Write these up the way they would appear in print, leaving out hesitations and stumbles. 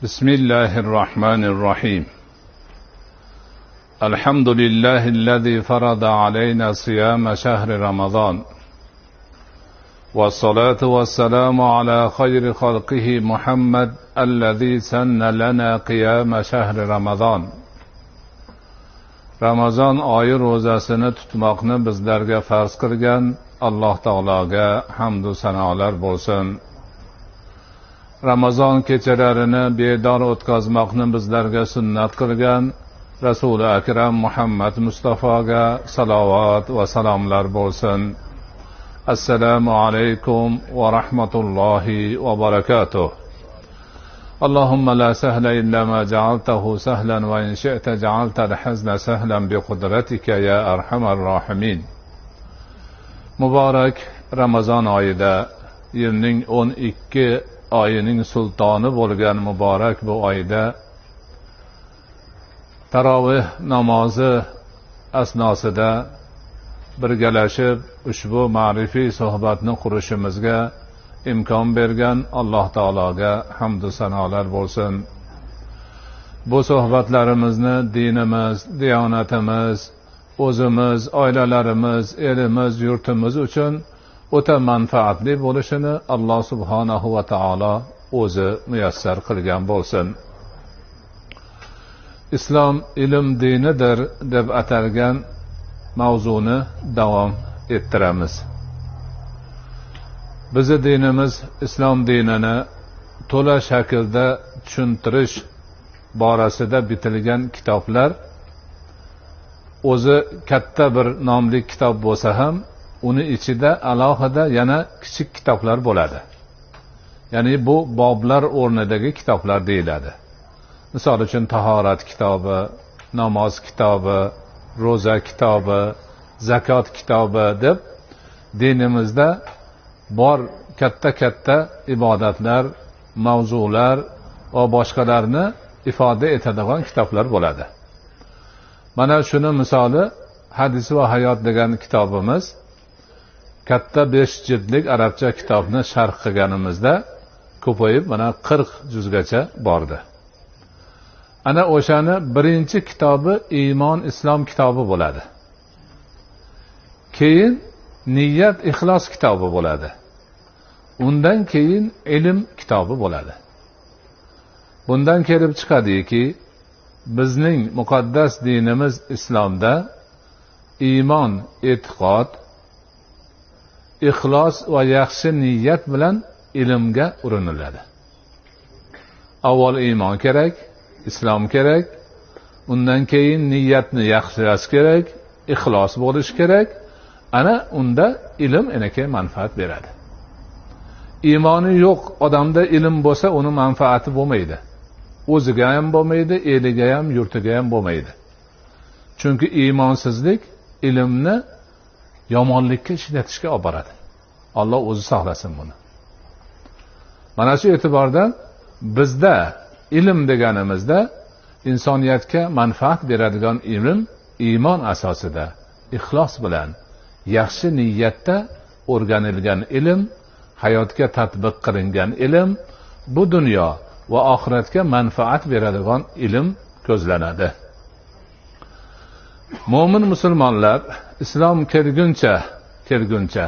بسم الله الرحمن الرحيم. الحمد لله الذي فرض علينا صيام شهر رمضان، والصلاة والسلام على خير خلقه محمد الذي سن لنا قيام شهر رمضان. Ramazon oyi ro'zasini tutmoqni bizlarga farz qilgan Alloh taologa hamd va sanolar bo'lsin. Ramazon kechalarini bedor o'tkazmoqni bizlarga sunnat qilgan Rasuli Akram Muhammad Mustafoga salovat va salomlar bo'lsin. Assalomu alaykum va rahmatullohi va barakatuh. Allohumma la sahla illa ma ja'altahu sahlan va in shi'ta ja'alta al-hazna sahlan bi qudratika ya arhamar rohimin. Muborak Ramazon oyida, yilning 12 oyining sultoni bo'lgan muborak bu oyda taroveh namozi asnosida birgalashib ushbu ma'rifiy suhbatni qurishimizga imkon bergan Alloh taologa hamd va sanolar bo'lsin. Bu suhbatlarimizni dinimiz, diyonatimiz, o'zimiz, oilalarimiz, elimiz, yurtimiz uchun o'ta manfaatli bo'lishini Alloh subhanahu va taolo o'zi muyassar qilgan bo'lsin. Islom ilm dinidir deb atalgan mavzuni davom ettiramiz. Bizi dinimiz islom dinini to'la shaklda tushuntirish borasida bitilgan kitoblar o'zi katta bir nomli kitob bo'lsa ham, uni ichida alohida yana kichik kitoblar bo'ladi. Ya'ni bu boblar o'rnidagi kitoblar deyiladi. Misol uchun tahorat kitobi, namoz kitobi, ro'za kitobi, zakot kitobi deb dinimizda bor katta-katta ibodatlar, mavzular va boshqalarni ifoda etadigan kitoblar bo'ladi. Mana shuni misoli Hadis va hayot degan kitobimiz katta 5 jildlik arabcha kitobni sharh qilganimizda ko'payib mana 40 juzgacha bordi. Ana o'shani birinchi kitobi iymon islom kitobi bo'ladi. Keyin niyat ixlos kitobi bo'ladi. Undan keyin ilm kitobi bo'ladi. Bundan kelib chiqadiki, bizning muqaddas dinimiz islomda iymon, e'tiqod, ixlos va yaxshi niyat bilan ilmga uriniladi. Avval iymon kerak, islom kerak, undan keyin niyatni yaxshilash kerak, ixlos bo'lish kerak. Ana unda ilm enaka manfaat beradi. Iymoni yo'q odamda ilm bo'lsa, uni manfaati bo'lmaydi. O'ziga ham bo'lmaydi, eliga ham, yurtiga ham bo'lmaydi. Chunki iymonsizlik ilmni yomonlikka ishlatishga olib boradi. Alloh o'zi saqlasin buni. Mana shu e'tibordan bizda ilm deganimizda insoniyatga manfaat beradigan ilm iymon asosida, ixlos bilan, yaxshi niyatda o'rganilgan ilm, hayotga tatbiq qilingan ilm, bu dunyo va oxiratga manfaat beradigan ilm ko'zlanadi. Mo'min musulmonlar islom kelguncha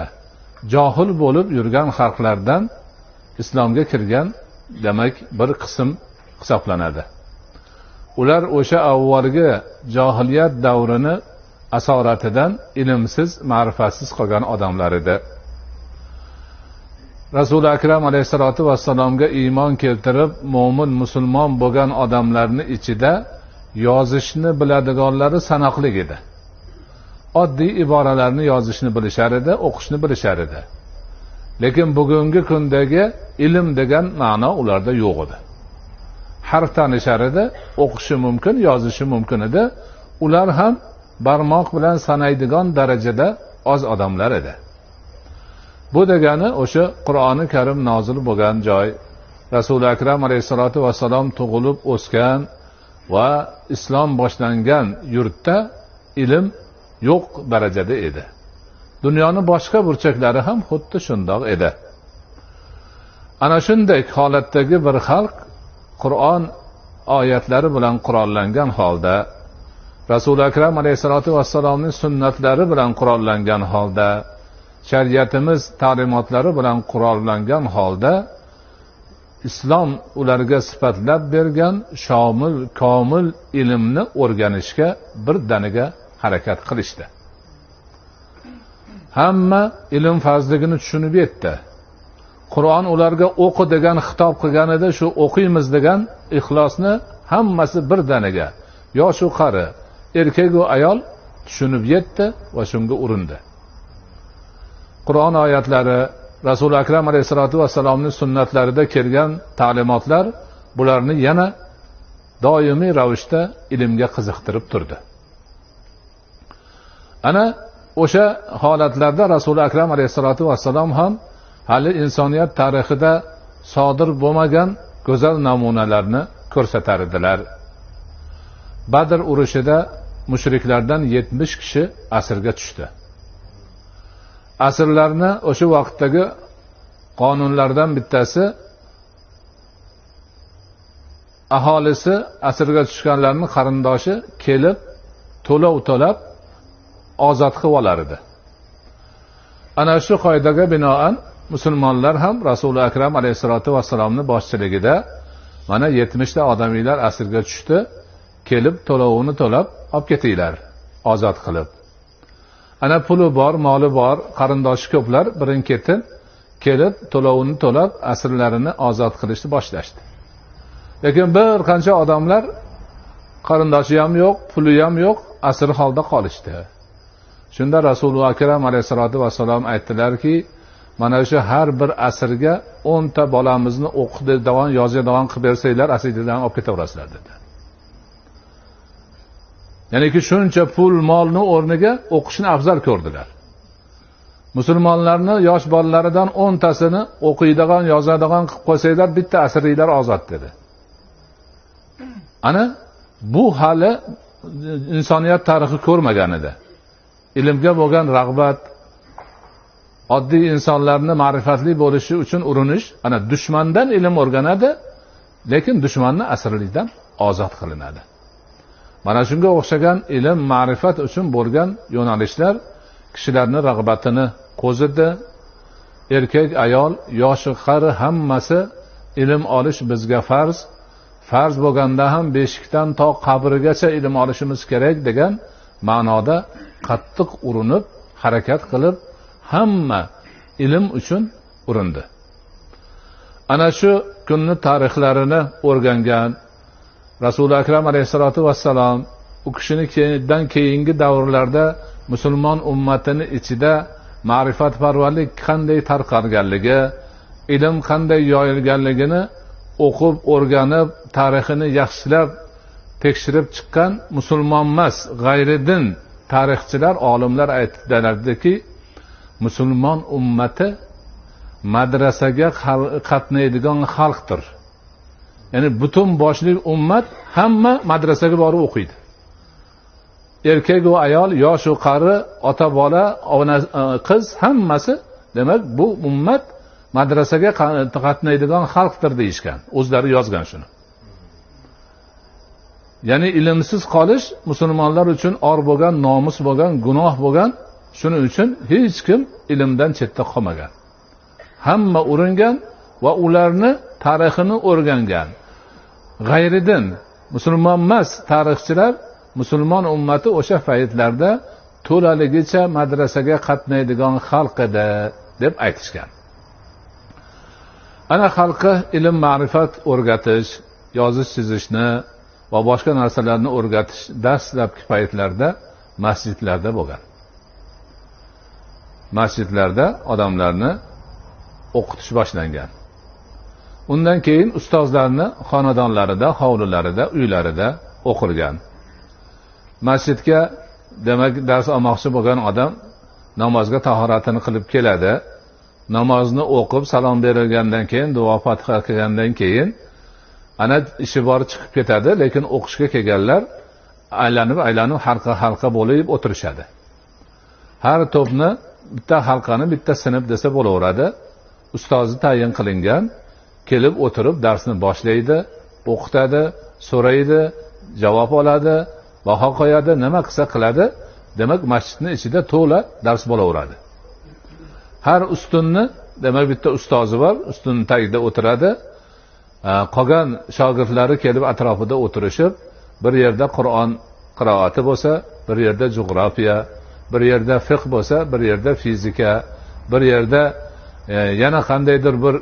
johil bo'lib yurgan xalqlardan islomga kirgan demak bir qism hisoblanadi. Ular o'sha avvalgi johiliyat davrini asoratidan ilmsiz, ma'rifatsiz qolgan odamlar edi. Rasuli Akram alayhisolatu vassalomga iymon keltirib, mo'min musulmon bo'lgan odamlarning ichida yozishni biladiganlari sanoqli edi. Oddiy iboralarni yozishni bilishar edi, o'qishni bilishar edi. Lekin bugungi kundagi ilm degan ma'no ularda yo'q edi. Harf tanishar edi, o'qishi mumkin, yozishi mumkin edi. Ular ham barmoq bilan sanaydigan darajada oz odamlar edi. Bu degani o'sha Qur'oni Karim nozil bo'lgan joy, Rasuli Akram alayhisolatu vassalom tug'ilib o'sgan va islom boshlangan yurtda ilm yo'q darajada edi. Dunyoni boshqa burchaklari ham xuddi shundoq edi. Ana shunday holatdagi bir xalq Qur'on oyatlari bilan qurollangan holda, Rasuli Akram alayhisolatu vassalomning sunnatlari bilan qurollangan holda, shariatimiz ta'limotlari bilan qurollangan holda islom ularga sifatlab bergan shomil, komil ilmni o'rganishga birdaniga harakat qilishdi. Hamma ilm farzligini tushunib yetdi. Qur'on ularga o'qi degan xitob qilganida shu o'qiymiz degan ixlosni hammasi birdaniga, yosh u qari, erkak u ayol tushunib yetdi va shunga urindi. Qur'on oyatlari, Rasuli Akram alayhisolatu vassalomning sunnatlarida kelgan ta'limotlar bularni yana doimiy ravishda ilmga qiziqtirib turdi. Ana o'sha holatlarda Rasuli Akram alayhisolatu vassalom ham hali insoniyat tarixida sodir bo'lmagan go'zal namunalarni ko'rsatar edilar. Badr urushida mushriklardan 70 kishi asirga tushdi. Asirlarni o'sha vaqtdagi qonunlardan bittasi aholisi asirga tushganlarning qarindoshi kelib to'lov to'lab ozod qilib olar edi. Ana shu qoidaga binoan musulmonlar ham Rasuli Akram alayhisolatu vassalomning boshchiligida mana 70 ta odamlar asirga tushdi, kelib to'lovini to'lab olib ketinglar, ozod qilib. Ana puli bor, moli bor, qarindoshi ko'plar birin-ketin kelib to'lovini to'lab asirlarini ozod qilishni boshlashdi. Lekin bir qancha odamlar qarindoshi ham yo'q, puli ham yo'q, asir holda qolishdi. Shunda Rasuli Akram alayhisolatu vassalom aytdilarki, mana shu har bir asrga 10 ta bolamizni o'qiydigan, yozadigan qilib bersanglar, asirdan olib ketaverasizlar dedi. Ya'niki shuncha pul, molni o'rniga o'qishni afzal ko'rdilar. Musulmonlarni yosh bolalaridan 10 tasini o'qiydigan, yozadigan qilib qo'ysanglar, bitta asrliklar ozod dedi. Ana bu hali insoniyat tarixi ko'rmagan edi. Ilmga bo'lgan rag'bat, oddiy insonlarni ma'rifatli bo'lishi uchun urinish, ana dushmandan ilm o'rganadi, lekin dushmanni asirlikdan ozod qilinadi. Mana shunga o'xshagan ilm, ma'rifat uchun bo'lgan yo'nalishlar kishilarning rag'batini qo'zidi. Erkak, ayol, yoshi, qari hammasi ilm olish bizga farz. Farz bo'lganda ham beshikdan to qabrgacha ilm olishimiz kerak degan ma'noda qattiq urinib, harakat qilib, hamma ilm uchun urindi. Ana shu kunni tarixlarini o'rgangan Rasuli Akram alayhisolatu vassalom u kishini keyindan keyingi davrlarda musulmon ummatini ichida ma'rifatparvarlik qanday tarqalganligi, ilm qanday yoyilganligini o'qib, o'rganib, tarixini yaxshilab tekshirib chiqqan musulmon emas, g'ayridin tarixchilar, olimlar aytdilardiki, musulmon ummati madrasaga qatnaydigan xalqdir. Ya'ni butun boshli ummat hamma madrasaga borib o'qiydi. Erkak va ayol, yosh va qari, ota bola, ona qiz hammasi, demak bu ummat madrasaga qatnaydigan xalqdir deyishgan. O'zlari yozgan shuni. Ya'ni ilmsiz qolish musulmonlar uchun or bo'lgan, nomus bo'lgan, gunoh bo'lgan. Shuning uchun hech kim ilmdan chetda qolmagan. Hamma uringan va ularni tarixini o'rgangan. G'ayridin musulmon emas tarixchilar musulmon ummati o'sha paytlarda to'laligicha madrasaga qatnaydigan xalq edi deb aytishgan. Ana xalqqa ilm ma'rifat o'rgatish, yozish chizishni va boshqa narsalarni o'rgatish dastlabki paytlarda masjidlarda bo'lgan. Masjidlarda odamlarni o'qitish boshlangan. Undan keyin ustozlarni xonadonlarida, hovlilarida, uylarida o'qilgan. Masjidga demak dars olmoqchi bo'lgan odam namozga tahoratini qilib keladi. Namozni o'qib salom berilgandan keyin, duo fotiha qilgandan keyin ana ishi bor chiqib ketadi, lekin o'qishga kelganlar aylanib-aylanib halqa-halqa bo'lib o'tirishadi. Har to'pni bitta halqani bitta sinf desa bo'laveradi. Ustozi tayin qilingan, kelib o'tirib darsni boshlaydi, o'qitadi, so'raydi, javob oladi, baho qo'yadi, nima qilsa qiladi. Demak, masjidning ichida to'la dars bo'laveradi. Har ustunni, demak, bitta ustozi bor, ustunning tagida o'tiradi. Qolgan shogirdlari kelib atrofida o'tirishib, bir yerda Qur'on qiroati bo'lsa, bir yerda jo'g'rofiya, bir yerda fiqh bo'lsa, bir yerda fizika, bir yerda yana qandaydir bir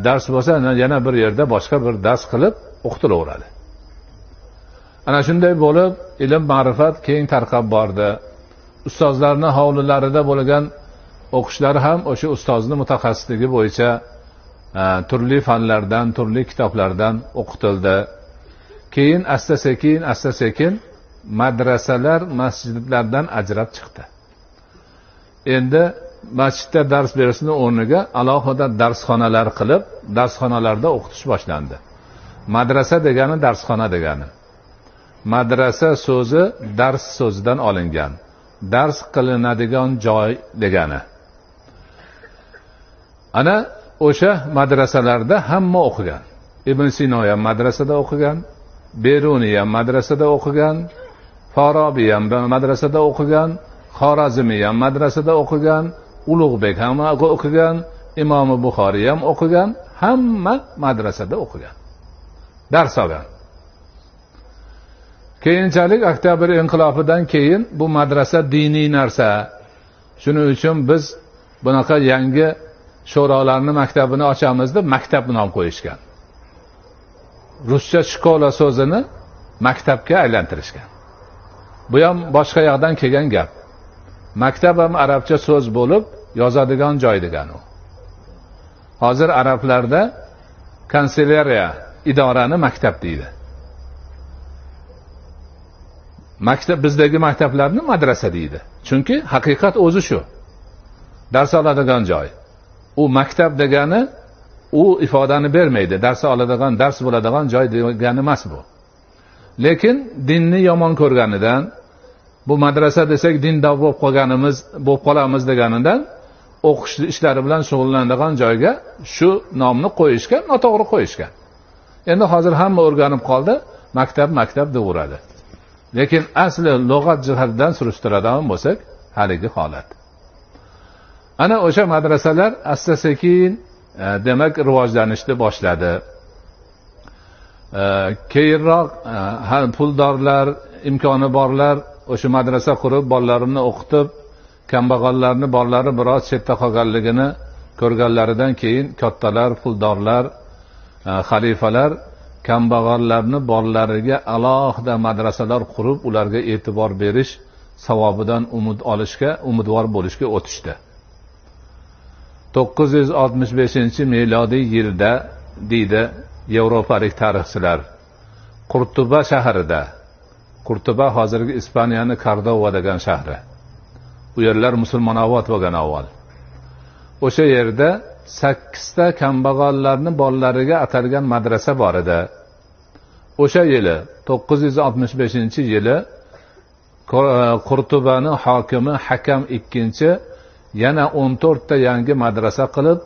dars bo'lsa, yana bir yerda boshqa bir dars qilib o'qitilaveradi. Ana shunday bo'lib, ilm ma'rifat keng tarqab bordi. Ustozlarning hovlilarida bo'lgan o'qishlar ham o'sha ustozning mutaxassisligi bo'yicha turli fanlardan, turli kitoblardan o'qitildi. Keyin asta-sekin madrasalar masjidlardan ajrab chiqdi. Endi masjidda dars berishning o'rniga alohida darsxonalar qilib, darsxonalarda o'qitish boshlandi. Madrasa degani darsxona degani. Madrasa so'zi dars so'zidan olingan. Dars qilinadigan joy degani. Ana o'sha madrasalarda hamma o'qigan. Ibn Sino ham madrasada o'qigan, Beruniy ham madrasada o'qigan, Farabiy ham madrasada o'qigan, Xorazmiy ham madrasada o'qigan, Ulug'bek ham o'qigan, Imom Buxoriy ham o'qigan, hamma madrasada o'qigan. Dars olgan. Keyinchalik Oktyabr inqilobidan keyin bu madrasa diniy narsa. Shuning uchun biz bunaqa yangi sho'rolarning maktabini ochamiz deb maktab nom qo'yishgan. Ruscha shkola so'zini maktabga aylantirishgan. Bu ham boshqa yoqdan kelgan gap. Maktab ham arabcha so'z bo'lib, yozadigan joy degani u. Hozir arablarda kanselyariya idorani maktab deydi. Maktab, bizdagi maktablarni madrasa deydi. Chunki haqiqat o'zi shu. Dars oladigan joy. U maktab degani u ifodani bermaydi. Dars oladigan, dars bo'ladigan joy degani emas bu. Lekin dinni yomon ko'rganidan, bu madrasa desak dindor bo'lib qolganimiz, bo'lib qolamiz deganidan o'qish ishlari bilan shug'ullanadigan joyga shu nomni qo'yishgan, noto'g'ri qo'yishgan. Endi hozir hamma o'rganib qoldi, maktab maktab deyaveradi. Lekin asli lug'at jihatidan surishtiradigan bo'lsak, haligi holat. Ana o'sha madrasalar asta-sekin demak rivojlanishni boshladi. Keyinroq puldorlar, imkoni borlar o'sha madrasa qurib, bolalarini o'qitib, kambag'allarni bolalari biroz chetda qolganligini ko'rganlaridan keyin kattalar, puldorlar, xalifalar kambag'allarni bolalariga alohida madrasalar qurib, ularga e'tibor berish savobidan umid olishga, umidvor bo'lishga o'tishdi. 965-milodiy yilda deydi yevropalik tarixchilar, Qurtuba shahrida, Qurtuba hozirgi Ispaniyaning Kordova degan shahri. U yerlar musulmonobod bo'lgan avval. O'sha yerda 8 ta kambag'allarning bolalariga atalgan madrasa bor edi. O'sha yili 965-yili Qurtubaning hokimi Hakam II yana 14 ta yangi madrasa qilib,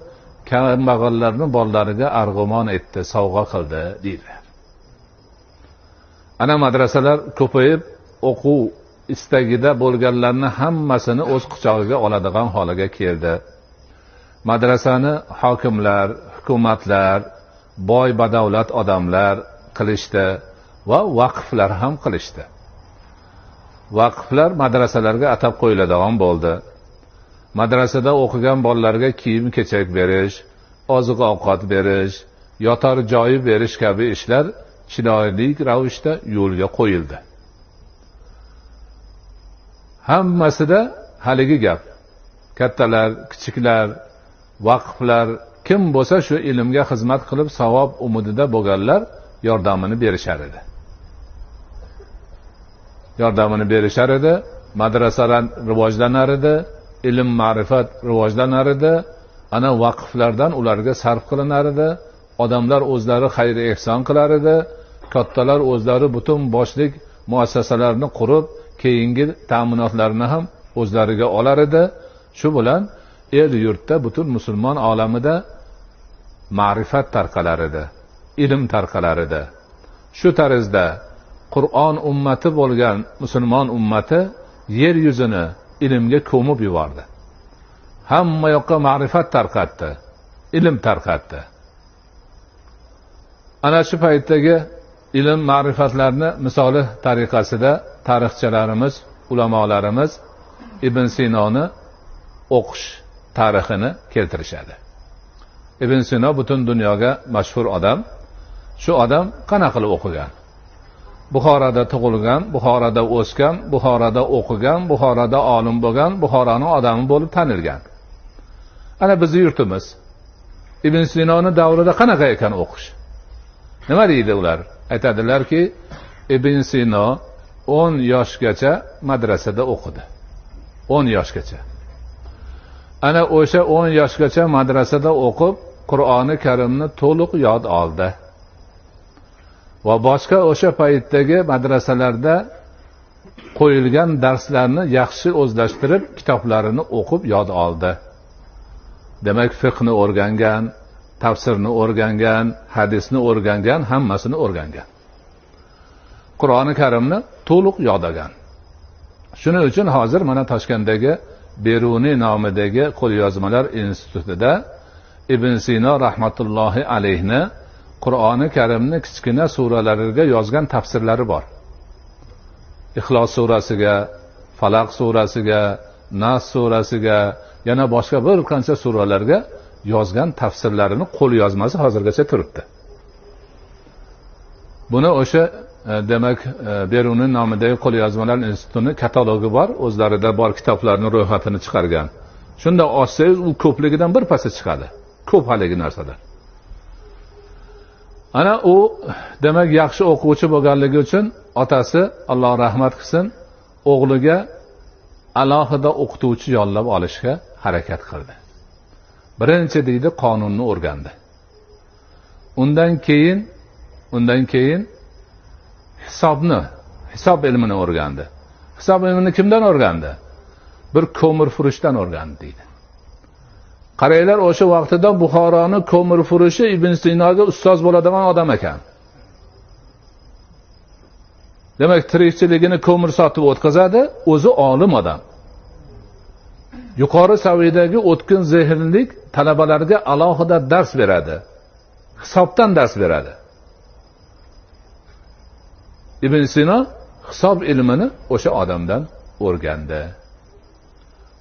kambag'allarning bolalariga arg'umon etdi, sovg'a qildi deydi. Ana madrasalar ko'payib, o'quv istagida bo'lganlarni hammasini o'z quchog'iga oladigan holiga keldi. Madrasani hokimlar, hukumatlar, boy badavlat odamlar qilishdi va vaqflar ham qilishdi. Vaqflar madrasalarga atab qo'yiladigan bo'ldi. Madrasada o'qigan bolalarga kiyim-kechak berish, oziq-ovqat berish, yotar joyi berish kabi ishlar chiroyli ravishda yo'lga qo'yildi. Hammasida haligi gap. Kattalar, kichiklar, vaqflar, kim bo'lsa shu ilmga xizmat qilib savob umidida bo'lganlar yordamini berishar edi. Yordamini berishar edi, madrasalar rivojlanar edi, ilm ma'rifat rivojlanar edi, ana vaqflardan ularga sarf qilinar edi, odamlar o'zlari xayr ehson qilar edi, kattalar o'zlari butun boshlik muassasalarni qurib, keyingi ta'minotlarni ham o'zlariga olar edi. Shu bilan el yurtda, butun musulmon olamida ma'rifat tarqalar edi. ilm tarqalar edi. Shu tarzda Qur'on ummati bo'lgan musulmon ummati yer yuzini ilmga ko'mib yubordi. Hamma yoqqa ma'rifat tarqatdi, ilm tarqatdi. Ana shu paytdagi ilm ma'rifatlarni misoli tariqasida tarixchilarimiz, ulamolarimiz Ibn Sinoni o'qish tarixini keltirishadi. Ibn Sino butun dunyoga mashhur odam. Shu odam qanaqa qilib o'qigan? Buxoroda tug'ilgan, Buxoroda o'sgan, Buxoroda o'qigan, Buxoroda olim bo'lgan, Buxoroning odami bo'lib tanilgan. Ana bizning yurtimiz. Ibn Sinoni davrida qanaqa ekan o'qish? Nima deydi ular? Aytadilarki, Ibn Sino 10 yoshgacha madrasada o'qidi. 10 yoshgacha. Ana o'sha 10 yoshgacha madrasada o'qib, Qur'oni Karimni to'liq yod oldi. Va boshqa o'sha paytdagi madrasalarda qo'yilgan darslarni yaxshi o'zlashtirib, kitoblarini o'qib yod oldi. Demak, fiqhni o'rgangan, tafsirni o'rgangan, hadisni o'rgangan, hammasini o'rgangan. Qur'oni Karimni to'liq yodlagan. Shuning uchun hozir mana Toshkentdagi Beruniy nomidagi qo'lyozmalar institutida Ibn Sino rahmatullohi alayhni Qur'oni Karimni kichkina suralariga yozgan tafsirlari bor. Ixlos surasiga, Falaq surasiga, Nas surasiga, yana boshqa bir qancha suralarga yozgan tafsirlarini qo'lyozmasi hozirgacha turibdi. Buni o'sha demak Beruniy nomidagi qo'lyozmalar institutining katalogi bor, o'zlarida bor kitoblarning ro'yxatini chiqargan. Shunda ochsangiz u ko'pligidan bir pasa chiqadi. Ko'p haligi narsalar. Ana u demak yaxshi o'quvchi bo'lganligi uchun otasi Alloh rahmat qilsin, o'g'liga alohida o'qituvchi yollab olishga harakat qildi. Birinchi deydi qonunni o'rgandi. Undan keyin hisob ilmini o'rgandi. Hisob ilmini kimdan o'rgandi? Bir ko'mir furushdan o'rgandi deydi. Qaranglar, o'sha vaqtida Buxoroni ko'mir furushi Ibn Sinoga ustoz bo'ladigan odam ekan. Demak, tirikchiligini ko'mir sotib o'tkazadi, o'zi olim odam. Yuqori saviyadagi o'tkin zehnlik talabalarga alohida dars beradi. Hisobdan dars beradi. Ibn Sino hisob ilmini o'sha odamdan o'rgandi.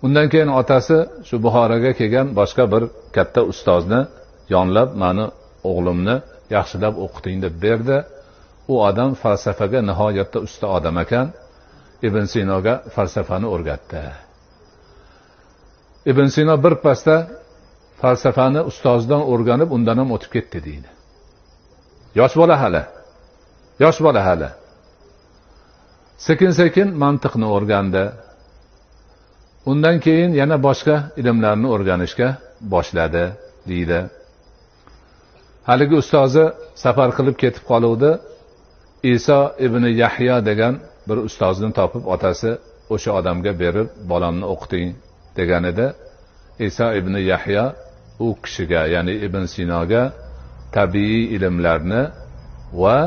Undan keyin otasi shu Buxoroga kelgan boshqa bir katta ustozni yonlab, meni o'g'limni yaxshilab o'qiting deb berdi. U odam falsafaga nihoyatda usta odam ekan. Ibn Sinoga falsafani o'rgatdi. Ibn Sino bir pasda falsafani ustozidan o'rganib, undan ham o'tib ketdi deydi. Yosh bola hali. Yosh bola hali. Sekin-sekin mantiqni o'rgandi. Undan keyin yana boshqa ilmlarni o'rganishga boshladi deydi. Haligi ustozi safar qilib ketib qoluvdi. Iso ibn Yahyo degan bir ustozni topib, otasi o'sha odamga berib, bolamni o'qiting degan edi. Iso ibn Yahyo u kishiga, ya'ni Ibn Sinoga tabiiy ilmlarni va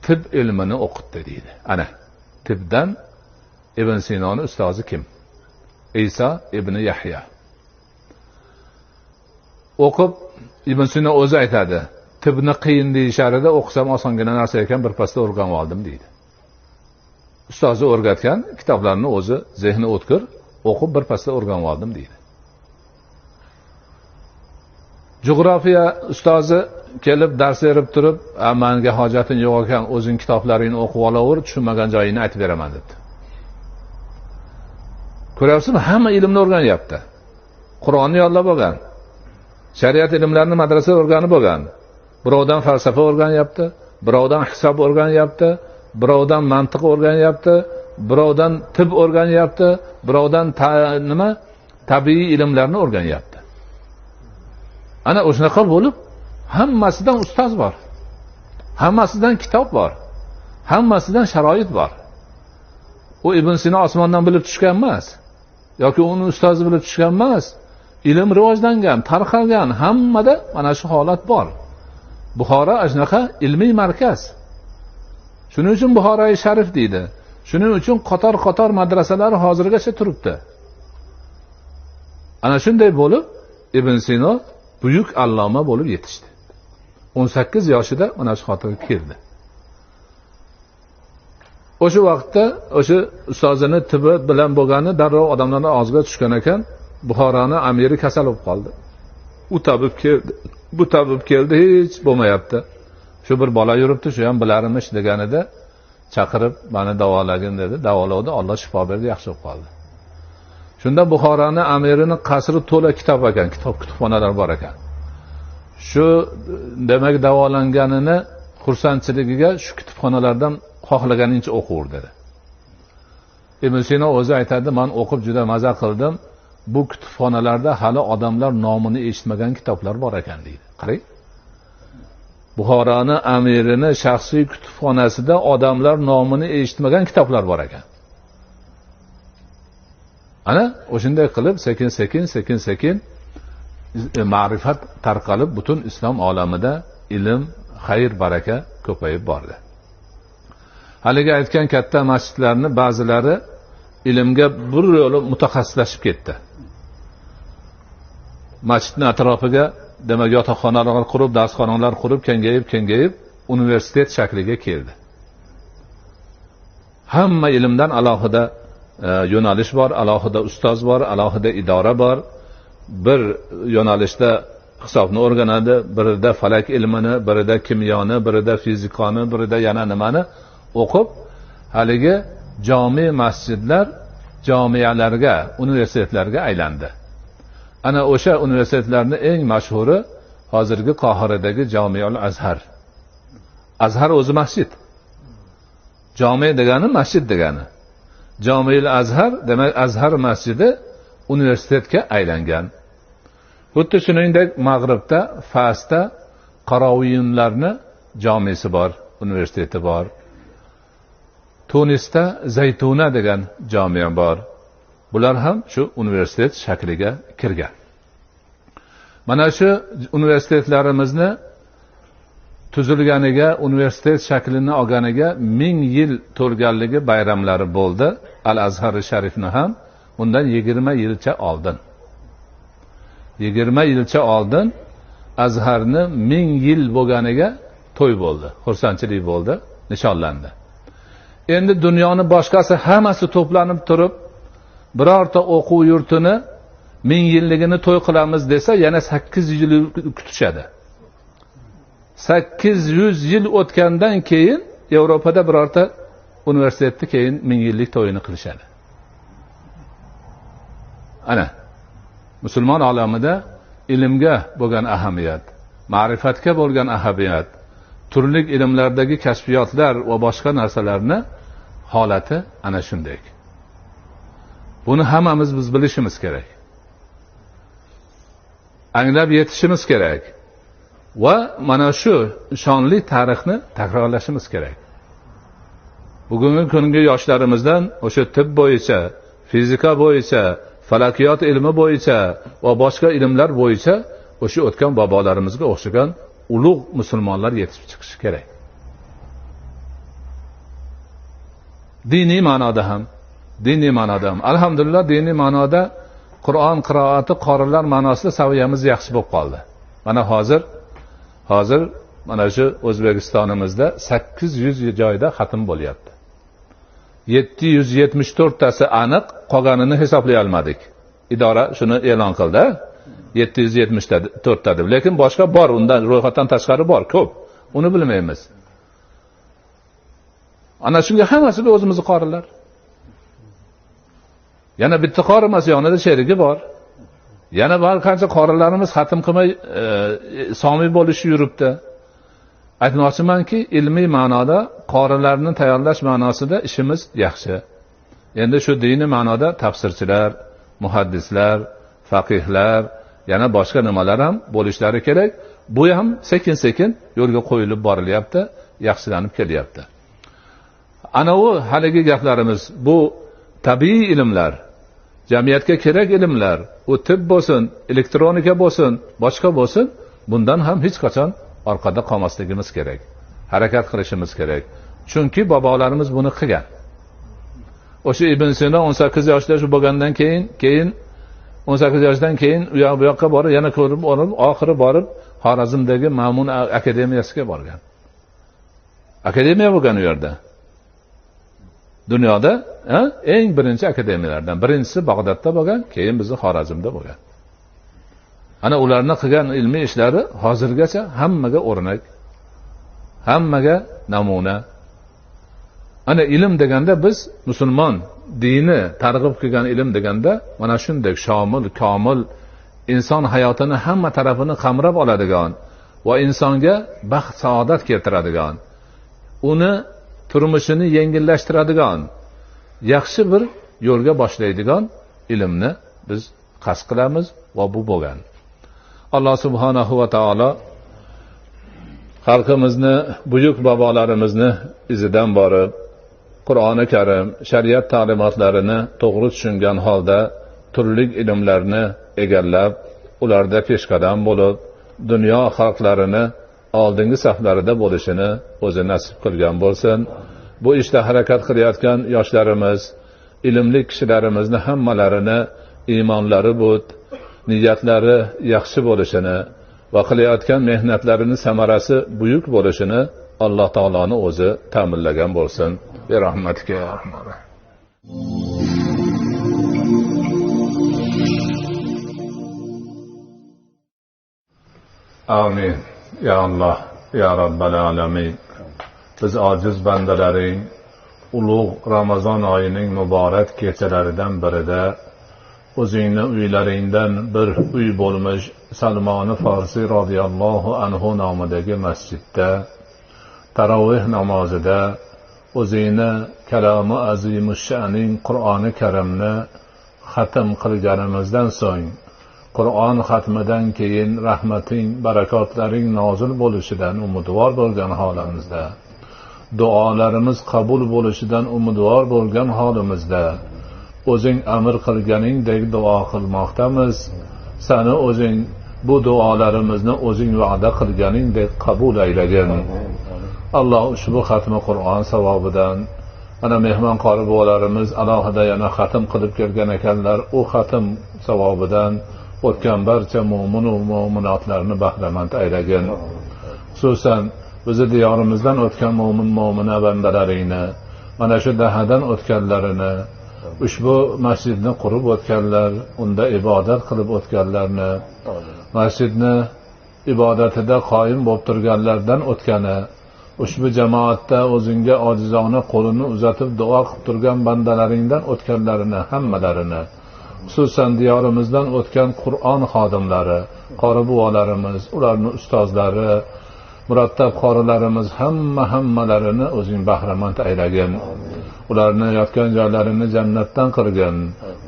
tib ilmini o'qitdi deydi. Ana tibdan Ibn Sinoni ustozi kim? Iso ibn Yahyo. O'qib Ibn Sino o'zi aytadi, tibni qiyin deyisharida o'qisam osongina narsa ekan, bir pasda o'rganib oldim deydi. Ustozi o'rgatgan kitoblarni o'zi zehni o'tkir, o'qib bir pasda o'rganib oldim deydi. Jo'grafiya ustozi kelib dars berib turib, menga hojating yo'q ekan, o'zing kitoblaringni o'qib olaver, tushunmagan joyingni aytib beraman debdi. Ko'ryapsizmi, hamma ilmni o'rganyapti. Qur'onni yodlab olgan, shariat ilmlarini madrasada o'rganib olgan. Birovdan falsafa o'rganyapti, birovdan hisob o'rganyapti, birovdan mantiq o'rganyapti, birovdan tib o'rganyapti, birovdan nima tabiiy ilmlarni o'rganyapti. Ana o'shanaqa bo'lib, hammasidan ustoz bor. Hammasidan kitob bor. Hammasidan sharoit bor. U Ibn Sino osmondan bilib tushgan emas, yoki uni ustozi bilib tushgan emas. Ilm rivojlangan, tarqalgan, hammada mana shu holat bor. Buxoro shunaqa ilmiy markaz. Shuning uchun Buxoroi Sharif deydi. Shuning uchun qator-qator madrasalar hozirgacha turibdi. Ana shunday bo'lib Ibn Sino buyuk alloma bo'lib yetishdi. 18 yoshida mana shu xotirga keldi. O'sha vaqtda o'sha ustozini tibi bilan bo'lgani darrov odamlarning og'ziga tushgan ekan. Buxoroni amiri kasal bo'lib qoldi. U tabib keldi, bu tabib keldi, hech bo'lmayapti. Shu bir bola yuribdi, shu ham bilarmish deganida chaqirib, meni davolagin dedi. Davolovdi, Alloh shifo berdi, yaxshi bo'lib qoldi. Shunda Buxoroni amirini qasri to'la kitob ekan, kitob kutubxonalar bor ekan. Shu demak davolanganini xursandchiligiga shu kutubxonalardan xohlaganingcha o'qir dedi. Ibn Sino o'zi aytadi, men o'qib juda maza qildim. Bu kutubxonalarda hali odamlar nomini eshitmagan kitoblar bor ekan deydi. Qarang. Buxoroni amirini shaxsiy kutubxonasida odamlar nomini eshitmagan kitoblar bor ekan. Ana o'shanday qilib sekin-sekin ma'rifat tarqalib butun islom olamida ilm, xayr, baraka ko'payib bordi. Haligi aytgan katta masjidlarni ba'zilari ilmga bir yo'li mutaxassislashib ketdi. Masjidning atrofiga demak yotoqxonalar qurib, darsxonalar qurib, kengayib universitet shakliga keldi. Hamma ilmdan alohida yo'nalish bor, alohida ustoz bor, alohida idora bor. Bir yo'nalishda hisobni o'rganadi, birida falak ilmini, birida kimyoni, birida fizikani, birida yana nimani o'qib, haligi jami masjidlar jamiyalarga, universitetlarga aylandi. Ana o'sha universitetlarning eng mashhuri hozirgi Qohiradagi Jamiul Azhar. Azhar o'zi masjid. Jami degani masjid degani. Jamiul Azhar demak Azhar masjidi universitetga aylangan. Xuddi shuningdek Mag'ribda, Fasda Qaroviyinlarni jamisi bor, universiteti bor. Tunisda Zaytuna degan jamia bor. Bular ham shu universitet shakliga kirgan. Mana shu universitetlarimizni tuzilganiga, universitet shaklini olganiga 1000 yil to'lganligi bayramlari bo'ldi. Al-Azhar Sharifni ham bundan 20 yilcha oldin. 20 yilcha oldin Azharni 1000 yil bo'lganiga to'y bo'ldi, xursandchilik bo'ldi, nishonlandi. Endi dunyoni boshqasi hammasi to'planib turib, birorta o'quv yurtini 1000 yilligini to'y qilamiz desa, yana 800 yil kutishadi. 800 yil o'tgandan keyin Yevropada birorta universitetda keyin 1000 yillik to'yini qilishadi. Ana musulmon olamida ilmga bo'lgan ahamiyat, ma'rifatga bo'lgan ahamiyat, turli ilmlardagi kashfiyotlar va boshqa narsalarni holati ana shunday. Buni hammamiz biz bilishimiz kerak. Anglab yetishimiz kerak va mana shu shonli tarixni takrorlashimiz kerak. Bugungi kungi yoshlarimizdan o'sha tib bo'yicha, fizika bo'yicha, falakiyot ilmi bo'yicha va boshqa ilmlar bo'yicha o'sha o'tgan bobolarimizga o'xshagan ulug' musulmonlar yetishib chiqishi kerak. Diniy ma'noda ham, diniy ma'noda ham. Alhamdulillah, diniy ma'noda Qur'on qiroati qorilar ma'nosida saviyamiz yaxshi bo'lib qoldi. Mana hozir mana shu O'zbekistonimizda 800 joyda xatm bo'lyapti. 774 tasi aniq, qolganini hisoblay olmadik. Idora shuni e'lon qildi. 774 ta deb. Lekin boshqa bor, undan ro'yxatdan tashqari bor, ko'p. Uni bilmaymiz. Ana shunga hammasi o'zimizni qorilar. Yana bitta qori emas, yonida sherigi bor. Yana bir qancha qorilarimiz xatm qilmay somiy bo'lishi yuribdi. Aytmoqchimanki, ilmiy ma'noda qorilarni tayyorlash ma'nosida ishimiz yaxshi. Endi shu diniy ma'noda tafsirchilar, muhaddislar, faqihlar, yana boshqa nimalar ham bo'lishlari kerak. Bu ham sekin-sekin yo'lga qo'yilib borilyapti, yaxshilanib kelyapti. Ana u haligi gaplarimiz, bu tabiiy ilmlar, jamiyatga kerak ilmlar, u tib bo'lsin, elektronika bo'lsin, boshqa bo'lsin, bundan ham hech qachon orqada qolmasligimiz kerak, harakat qilishimiz kerak. Chunki bobolarimiz buni qilgan. O'sha Ibn Sino 18 yoshda shu bo'lgandan keyin 18 yoshdan keyin u yoq bu yoqqa borib, yana ko'rib borib, oxiri borib Xorazmdagi Ma'mun akademiyasiga borgan. Akademiya bo'lgan u yerda. Dunyoda eng birinchi akademiyalardan birinchisi Bag'dodda bo'lgan, keyin bizni Xorazmda bo'lgan. Ana ularni qilgan ilmiy ishlari hozirgacha hammaga o'rnak, hammaga namuna. Ana ilm deganda biz musulmon dini targ'ib qilgan ilm deganda mana shunday shomil, komil, inson hayotini hamma tarafini qamrab oladigan va insonga baxt, saodat keltiradigan, uni turmushini yengillashtiradigan, yaxshi bir yo'lga boshlaydigan ilmni biz qasd qilamiz va bu bo'lgan. Alloh subhanahu va taolo xalqimizni, buyuk bobolarimizni izidan borib, Qur'oni Karim, shariat ta'limotlarini to'g'ri tushungan holda turli ilmlarni egallab, ularda peshqadam bo'lib, dunyo xalqlarini oldingi saflarida bo'lishini o'zi nasib qilgan bo'lsin. Bu ishda harakat qilayotgan yoshlarimiz, ilmli kishilarimizni hammalarini iymonlari but, niyatlari yaxshi bo'lishini va qilayotgan mehnatlarini samarasi buyuk bo'lishini Alloh taoloni o'zi ta'minlagan bo'lsin. Bi rahmatika ya arhamar rohim. Amin. Ya Alloh, ya Rabbal alamin. Biz ojiz bandalaring ulug' Ramazon oyining muborak kechalaridan birida o'zingni uylaringdan bir uy bo'lmish Salmoni Farsi radhiyallohu anhu nomidagi masjidda taroveh namozida o'zingni kalomi azimushaning Qur'oni Karimni xatm qilganimizdan so'ng, Qur'on xatmidan keyin rahmating, barakotlaring nozil bo'lishidan umidvor bo'lgan holimizda, duolarimiz qabul bo'lishidan umidvor bo'lgan holimizda o'zing amr qilganingdek duo qilmoqdamiz. Sani o'zing bu duolarimizni o'zing va'da qilganingdek qabul aylagin. Alloh ushbu xatmi Qur'on savobidan ana mehmon qori buvalarimiz alohida yana xatm qilib kelgan ekanlar, u xatm savobidan o'tgan barcha mo'min va mo'minotlarni bahramand aylagin. Xususan bizi diyorimizdan o'tgan mo'min mo'mina bandalaringni, mana shu dahadan o'tganlarini, ushbu masjidni qurib o'tganlar, unda ibodat qilib o'tganlarni, masjidni ibodatida qoyim bo'lib turganlardan o'tgani, ushbu jamoatda o'zingga ojizona qo'lini uzatib duo qilib turgan bandalaringdan o'tganlarini hammalarini, xususan diyorimizdan o'tgan Qur'on xodimlari, qori buvalarimiz, ularning ustozlari, murattab qorilarimiz hammalarini o'zing bahramand aylagin. Ularni yotgan joylarini jannatdan qilgin,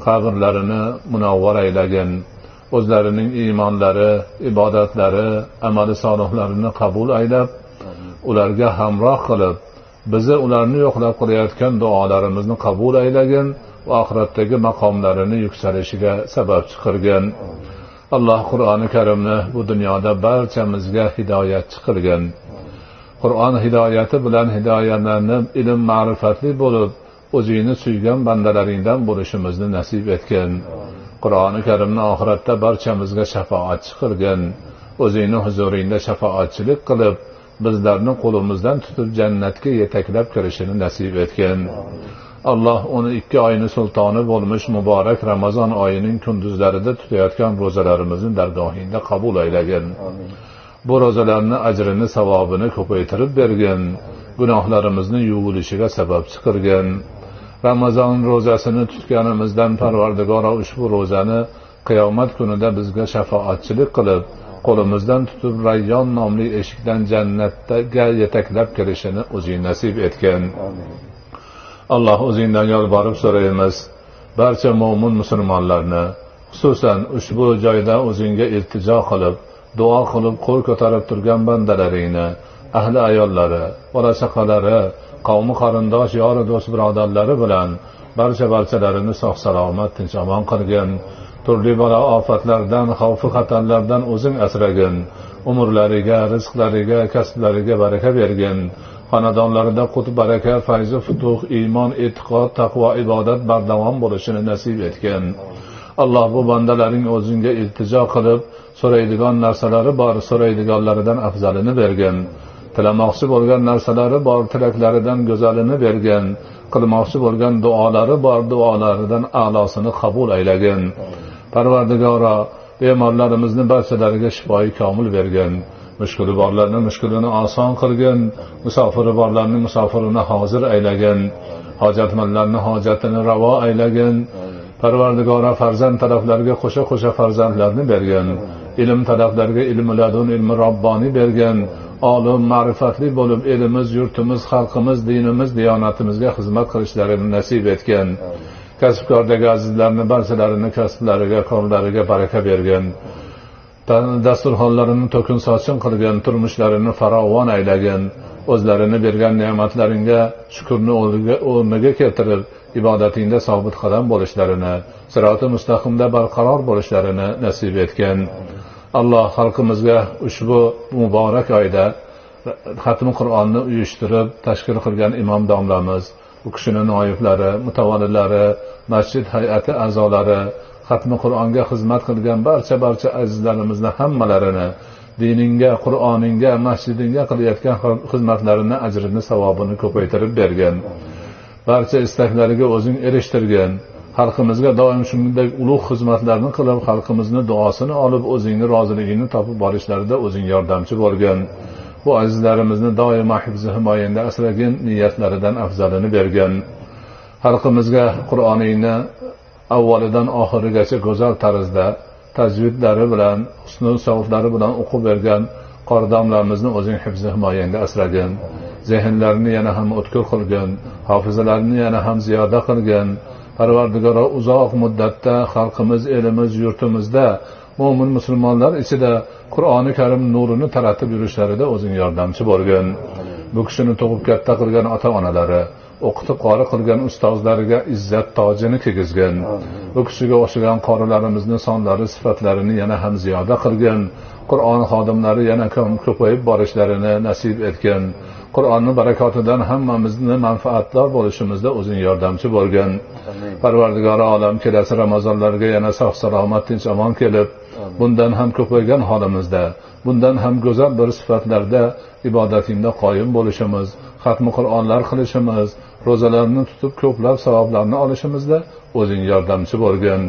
qabrlarini munavvar aylagin. O'zlarining iymonlari, ibodatlari, amali solihlarini qabul aylab, ularga hamroh qilib, bizi ularni yo'qlab qilayotgan duolarimizni qabul aylagin va oxiratdagi maqomlarini yuksalishiga sababchi qilgin. Alloh Qur'oni Karimni bu dunyoda barchamizga hidoyatchi qilgin. Qur'on hidoyati bilan hidoyatlanib, ilm ma'rifatli bo'lib, o'zingni suygan bandalaringdan bo'lishimizni nasib etgin. Qur'oni Karimni oxiratda barchamizga shafoatchi qilgin. O'zingni huzuringda shafoatchilik qilib, bizlarni qo'limizdan tutib jannatga yetaklab kirishini nasib etgin. Alloh 12 oyning sultoni bo'lmish muborak Ramazon oyining kunduzlarida tutayotgan ro'zalarimizni dargohingda qabul aylagin. Bu ro'zalarni ajrini, savobini ko'paytirib bergin. Gunohlarimizni yuvilishiga sababchi qilgin. Ramazon ro'zasini tutganimizdan Parvardigoro ushbu ro'zani qiyomat kunida bizga shafoatchilik qilib, qo'limizdan tutib Rayyon nomli eshikdan jannatga yetaklab kirishini o'zing nasib etgin. Alloh o'zingdan yolborib so'raymiz, barcha mo'min musulmonlarni, xususan ushbu joyda o'zingga iltijo qilib, duo qilib qo'l ko'tarib turgan bandalaringni, ahli ayollari, bola chaqalari, qavmi qarindosh, yori do'st birodarlari bilan barcha barchalarini sog' salomat, tinch omon qilgin. Turli balo ofatlardan, xavf-u xatarlardan o'zing asragin. Umrlariga, rizqlariga, kasblariga baraka bergin. Xonadonlarida qut baraka, fayz-u futuh, iymon, e'tiqod, taqvo, ibodat bardavom bo'lishini nasib etgin. Alloh bu bandalaring o'zingga iltijo qilib so'raydigan narsalari bor, so'raydiganlaridan afzalini bergin. Tilamoqchi bo'lgan narsalari bor, tilaklaridan go'zalini bergin. Qilmoqchi bo'lgan duolari bor, duolaridan a'losini qabul aylagin. Parvardigoro, bemorlarimizni barchalariga shifoi komil bergin. Mushkuli borlarni mushkulini oson qilgin, musofiri borlarni musofirini hozir aylagin, hojatmandlarni hojatini ravo aylagin. Parvardigora, farzand talablarga qo'sha-qo'sha farzandlarni bergin. Ilm talablarga ilmi ladun, ilmi robboniy bergin. Olim, ma'rifatli bo'lib elimiz, yurtimiz, xalqimiz, dinimiz, diyonatimizga xizmat qilishlarini nasib etgin. Kasbkordagi azizlarni barchalarini kasblariga, korlariga baraka bergin. Dasturxonlarini to'kin sochin qilgin, turmushlarini farovon aylagin. O'zlarini bergan ne'matlaringga shukrni o'rniga keltirib, ibodatingda sobit qadam bo'lishlarini, siroti mustaqimda barqaror bo'lishlarini nasib etgin. Alloh xalqimizga ushbu muborak oyda xatmi Qur'onni uyushtirib tashkil qilgan imom domlamiz, u kishining noiblari, mutavallilari, masjid hay'ati a'zolari, xatmi Qur'onga xizmat qilgan barcha azizlarimizni hammalarini diningga, Qur'oningga, masjidingga qilayotgan xizmatlarini ajrini, savobini ko'paytirib bergin. Barcha istaklariga o'zing erishtirgin. Xalqimizga doim shunday ulug' xizmatlarni qilib, xalqimizni duosini olib, o'zingni roziligingni topib borishlarida o'zing yordamchi bo'lgin. Bu azizlarimizni doimo hifzi himoyangda asragin, niyatlaridan afzalini bergin. Xalqimizga Qur'oningni avvalidan oxirigacha go'zal tarzda tajvidlari bilan, husnul savtlari bilan o'qib bergan qori domlamizni o'zing hifzi himoyangda asragin. Zehnlarini yana ham o'tkir qilgin, hofizalarini yana ham ziyoda qilgin. Parvardigoro, uzoq muddatda xalqimiz, elimiz, yurtimizda mo'min musulmonlar ichida Qur'oni Karim nurini taratib yurishlarida o'zing yordamchi bo'lgin. Bu kishini tug'ib katta qilgan ota-onalari, o'qitib qori qilgan ustozlariga izzat tojini kiygizgin. Bu kishiga o'xshagan qorilarimizni sonlari, sifatlarini yana ham ziyoda qilgin. Qur'on xodimlari yana ko'payib borishlarini nasib etgin. Qur'onning barakotidan hammamizni manfaatdor bo'lishimizda o'zing yordamchi bo'lgin. Parvardigori olam, kelasi Ramazonlarga yana sog' salomat, tinch omon kelib, bundan ham ko'paygan holimizda, bundan ham go'zal bir sifatlarda ibodatingda qoyim bo'lishimiz, xatmi Qur'onlar qilishimiz, ro'zalarni tutib ko'plab savoblarni olishimizda o'zing yordamchi bo'lgin.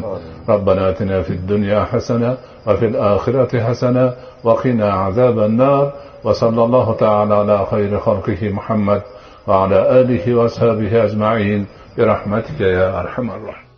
Robbana atina fid dunya hasana va fil oxirati hasana va qina azaban nar. Va sallallohu ta'ala ala xayri xalqihi Muhammad va ala alihi va ashabihi ajma'in bi rahmatika ya arhamar rohim.